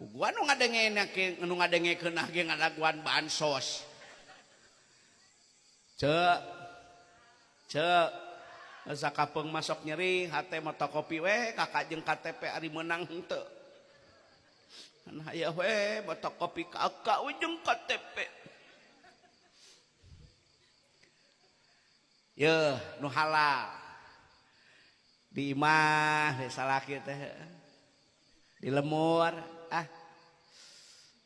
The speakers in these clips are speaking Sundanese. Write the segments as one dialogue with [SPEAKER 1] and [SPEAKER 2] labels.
[SPEAKER 1] Puguan nu ngadengekeun nu ngadengekeun ge ngadaguan bansos. Cek. Cek. Sakapeung masuk nyeri hate motokopi we kakak jeung KTP ari meunang henteu. Kan aya we motokopi kakak we jeung KTP. Yeuh nu halal. Di imah di salaki teh. Di lemur ah.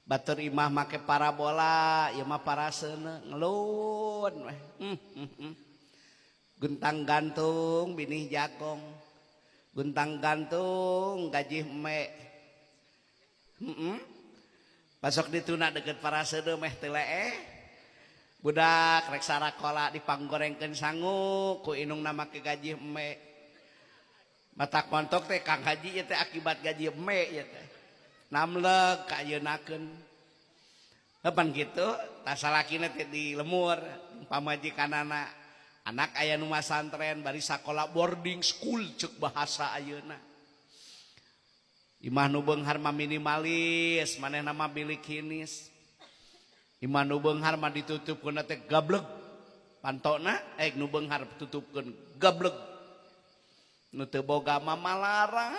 [SPEAKER 1] Batur imah make parabola, ieu mah paraseuneu ngelun we. Guntang gantung binih jagong, guntang gantung gaji eme. Pasok dituna deket paraseuneu meh teu leeh. Budak rek sarakola dipanggorengkeun sangu ku indungna make gaji eme. Matak montok teh Kang Haji ieu teh akibat gaji eme ieu teh. Namleg ka ayeunakeun. Kapan kitu tah salakina teh di lemur pamajikanana. Anak aya nu masantren bari sakola boarding school cek bahasa ayeuna. Imah nu beunghar mah minimalis, manehna mah bilik hinis. Imah nu beunghar mah ditutupkeun teh gableg. Pantona nu beunghar tutupkeun gableg. Nu teu boga mah malarang.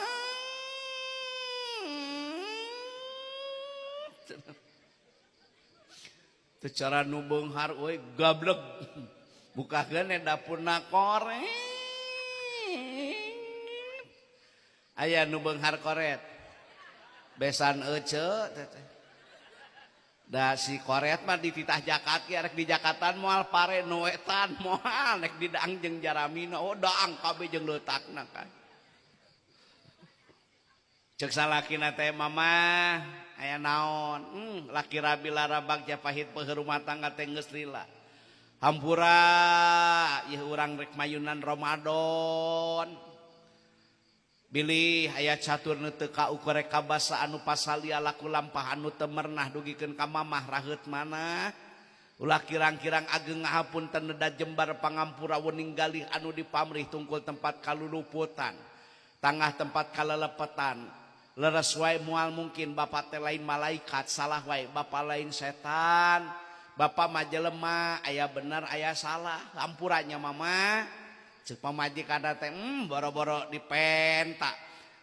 [SPEAKER 1] Teu cara nu beunghar euy gableg. Bukakeun dapurna koret. Aya nu beunghar koret. Besan ece teh. Da si koret mah dititah jakat ge rek di jakatan moal pare nu wetan moal rek didaang jeung jaramina. Oh daang kabeh jeung leutakna kan. Ceuk salakina teh mama aya naon? Laki rabi larabag japahit peuheuh rumah tangga teh geus lila. Hampura ieu urang rek mayunan Ramadan. Bilih aya catur nu teu kaukur rek kabasa anu pasalia laku lampah anu teu mernah dugikeun ka mamah raheut mana. Ulah kirang-kirang ageng ngahapunten neda jembar pangampura wening galih anu dipamrih tungkul tempat kaluluputan, tangah tempat kalelepetan. Leres wae moal mungkin bapak teh lain malaikat, salah wae bapak lain setan. Bapak mah jelema, aya bener aya salah, hampuranya mama. Ceuk pamajikan teh boro-boro dipenta.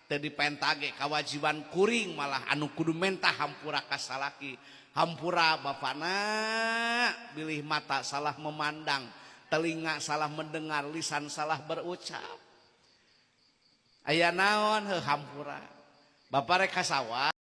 [SPEAKER 1] Teu dipenta ge kawajiban kuring malah anu kudu mentah hampura ka salaki. Hampura bapana bilih mata salah memandang, telinga salah mendengar, lisan salah berucap. Aya naon heuh hampura. Bapak rek ka sawah.